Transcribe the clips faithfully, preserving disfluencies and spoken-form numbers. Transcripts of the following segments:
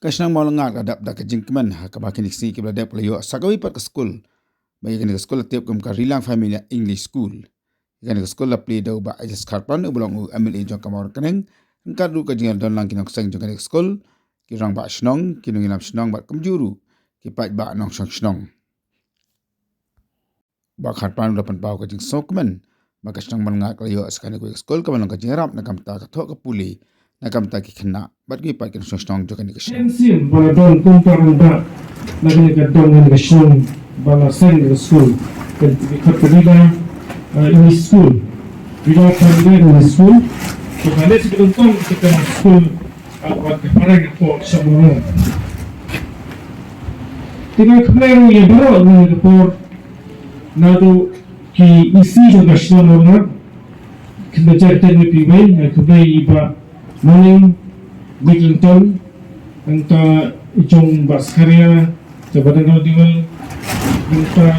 Ka shnong Mawlyngngat ka dap da ka jingkmen ha kaba kine ki sngi kiba la dep ka la ïoh sa kawei pat ka skul. Ba ïa kane ka skul la tip kum ka Rilang Family English School. Ïa kane ka skul la plie da u Bah Elias Kharpan uba long u M L A jong ka Mawryngkneng. Ryngkat ruh ka jingdon lang ki nongseng jong kane ka skul, ki rangbah shnong, ki nongïalam shnong bad kumjuh ruh ki paidbah nongshong shnong. Bah Kharpan u la pynpaw ka jingsngewkmen ba ka shnong Mawlyngngat ka la ïoh sa kane kawei ka skul kaba long ka jingïarap na ka bynta ka thoh ka pule na ka bynta ki khynnah bad kiwei pat ki nongshong shnong jong kane ka shnong. Sien ba la don kum ka rangbah na kane ka dong, kane ka shnong, ba la seng ka skul, ka khot ka Rilang, eh, English School, Rilang Primary English School. To ka leh sa ka dong tong ka skul, ah, wat ka pareng hapoh shnong Mawlyngngat. Te nga khublei ruh ïa baroh na ka por naduh ki E C jong ka shnong Mawlyngngat, khyndai jar ten ne piwei, nga khublei ïa i Bah Moning, Bill Clinton, nangta i jong Bah Zakaria, ta Bah Dangdang Diwel, nangta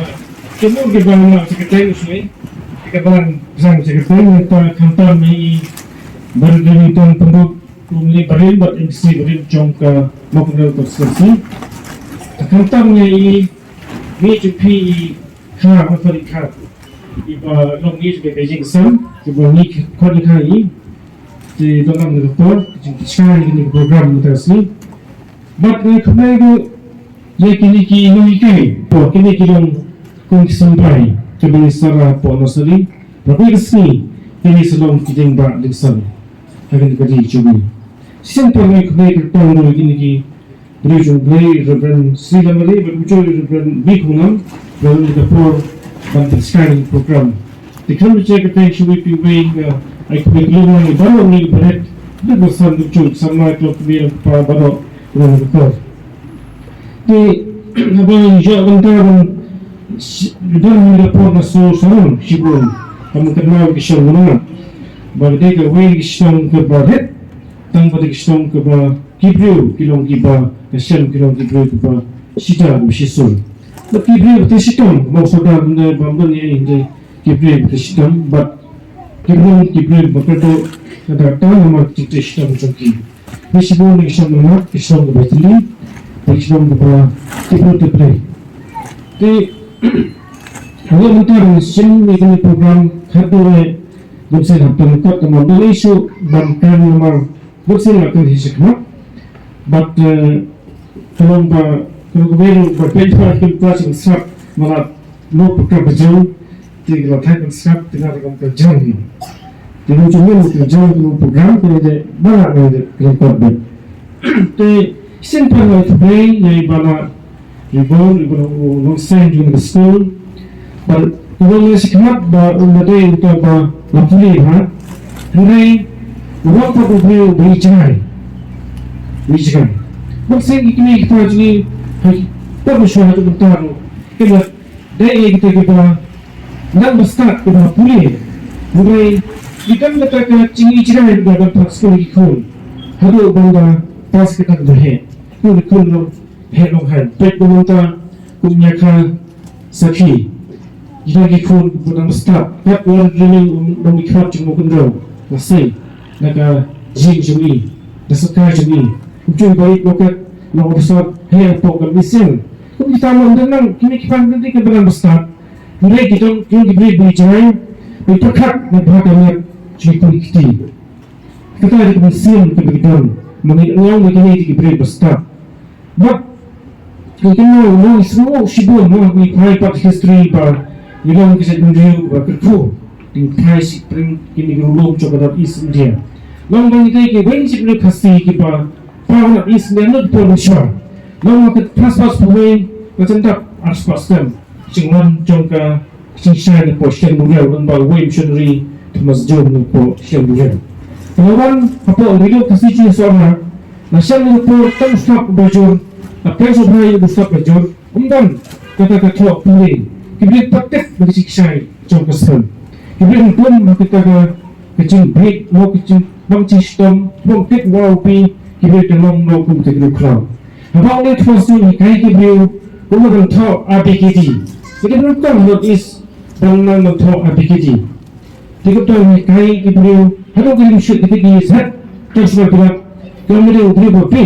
ki mut ki bang ma secretary u shnong, ki ka bang jang secretary, nangta khamtam ïa i Bah Clinton Pyndup, u M L A barim bad M C barim jong ka Mawkynrew constituency. Ta khamtam ïa i Mei Jumpi i Kha, ma Fari Kha. Iba long ngi jong ka Beijing Sam, iba ngi khot ïa ka i. Te donkam na ka por, ka jingpynshai ïa kane ka program mynta ka sngi. Bad nga khublei ruh ïa kine ki nonghikai, hapoh kine ki long kum ki symbai, ki Minister hapoh nursery. Bad kine ki sngi, kine sa long ki dieng bah dieng sar ha kane ka ri jong ngi. Shisien pat nga khublei kyrpang ruh ïa kine ki briew jong U Blei, Reverend Sri Lamale, bad kumjuh Reverend B. Khonglam, Reverend ka por ban pynshai ïa ka program. Te khlem da jia kyrteng sha uwei pa uwei, nga ai khublei kylliang ïa baroh ngi barit, dei ba san dei jong samla, khlem kmie, kpa baroh ngi ka por. Te haba ïoh mynta ban sh-, don ha ka por na sur sarong shibun, ka mut kynmaw ki shnong Mawlyngngat. Ba dei kawei ki shnong kaba rit, tang ba dei ki shnong kaba ki briew ki long kiba, ka shnong ki long ki briew kiba shida kiba shisur. Bad ki briew ki shitom, mo sordar ne bym don ïa ïa ki briew ki shitom, bad ki briew ki briew ba kyrduh ka da tang namar ki shitom jong ki. Ki shibun ki shnong Mawlyngngat, ki shnong kiba tili, ki shnong kiba ki briew ki briew. Te, haba mynta ngi shim ïa kane program, haduh eh, bun sien hapta lyngkot, ka mon don issue ban kren namar bun sien la kren hi shakhmat. Bad, eh, ka long ba, ka long ba, ba peit ba, peit ba, peit ba, sngap, ma la noh pyrkhat ba jong, te ka la thait ban sngap, te nga ruh ngam kyrjang hi. Te ngi jong ngi ka jong ka program, ka dei ba la, ka dei ka lyngkot bad. Te shisien pat nga khublei ïa i Bah Ribor, i Bah Ribor, u nongseng jong ka skul. Bad u long ïa shakhmat ba u la dei uta ba la pule bha. Hynrei u long pat u briew uba ïeit jngai. Ïeit jngai. Bad shisien ki kmie ki kpa jong ngi, ha, pat u shuwa ha ka bynta ruh. Ki la dei ïa kita kiba nang ba stad kiba pule. Hynrei ki don kata ka jingïeit jngai kiba ban pass skul ki khun. Haduh ban da pass kita kiba heh. Ki khun long heh long hain. Peit ba mynta kum ïa ka sakhi. Kita ki khun kiba nang ba stad. Kat wan drilling um dang i khrap jong u kyndoh. Nga sei na ka jing jong i. Na ka sakhi jong i. Kumjuh ba i pocket long officer heh hapoh ka mission. Kum kita long dang nang kine ki pan dang dei kiba nang ba stad. Hynrei ki don, ki don ki briew ba ïeit jngai, ba pyrkhat na ka bha ka miat jong ki khun ki kti. Kata dei ka mynsiem kaba ki don, ma ngi ong ba kine dei ki briew ba stad. Bad ngi kynmaw, ngi sngewthuh shibun, ngi phai pat history ba ngi long ka jaitbynriew ba kyrkhu. Ngi phai shi pyrshah kine ki rulum jong ka North East India. Long ba ngi dei kiwei na ki jaitbynriew Khasi kiba paw North East India na ka por mynshuwa. Long ba ka phra spah spah wei, ka jingdap ar spah snem. Jingwan jong ka jingshai na poh Shnong Buriaw, lyngba uwei u missionary Thomas Jones na poh Shnong Buriaw. Ka la wan hapoh Ri Lum Khasi Jaiñtia Sahra, la shah na ka por tang u sap ba jur, la pyrshah bha ïa u sap ba jur, ym don kata ka thoh pule. Ki briew pat tip ba ka jingshai jong ka shnong. Ki briew ym don ha kata ka, ka jingbieit, mo ka jingbym jingshitom, mo tip wa u pi, ki briew te long mo kum ka briew khlaw. Haba u Thomas Jones u hikai ki briew kumno ban thoh A B K D. Ki briew kong North East ban nang ban thoh A B K D. Te kumta u hikai ki briew haduh ki rim shuh ki te ki zat. Ka shuwa ki lat ka mut u briew ba phi.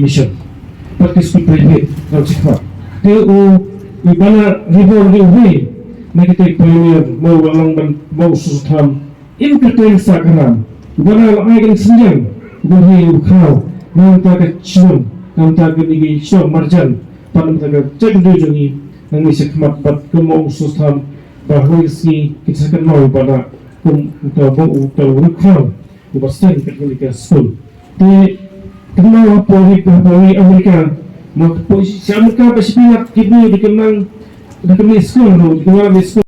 mission. Bad ki skul private, ngan check ha. Te u, u Bana Rebor u hei, na kita pioneer, mo u long ban, mo u sostham, im kyrteng sa ka ram. U Bana la ai ka synjang, u hei u khaw, na mynta ka chibun, na mynta ka nigi shnong marjan, bad na mynta ka jaitbynriew jong ngi, nang ngi sha khmat bad kum u sostham, ba hoi sngi, kin sa kynmaw u Bana, kum uta ba uta u rukhaw, uba sdang kat kane ka skul. Te, kynmaw hapoh ri, hapoh ri Amerika, ma hapoh sha Amerika ba shi pynlait ki briew da kynmaw, da kynmaw skul, da kynmaw skul.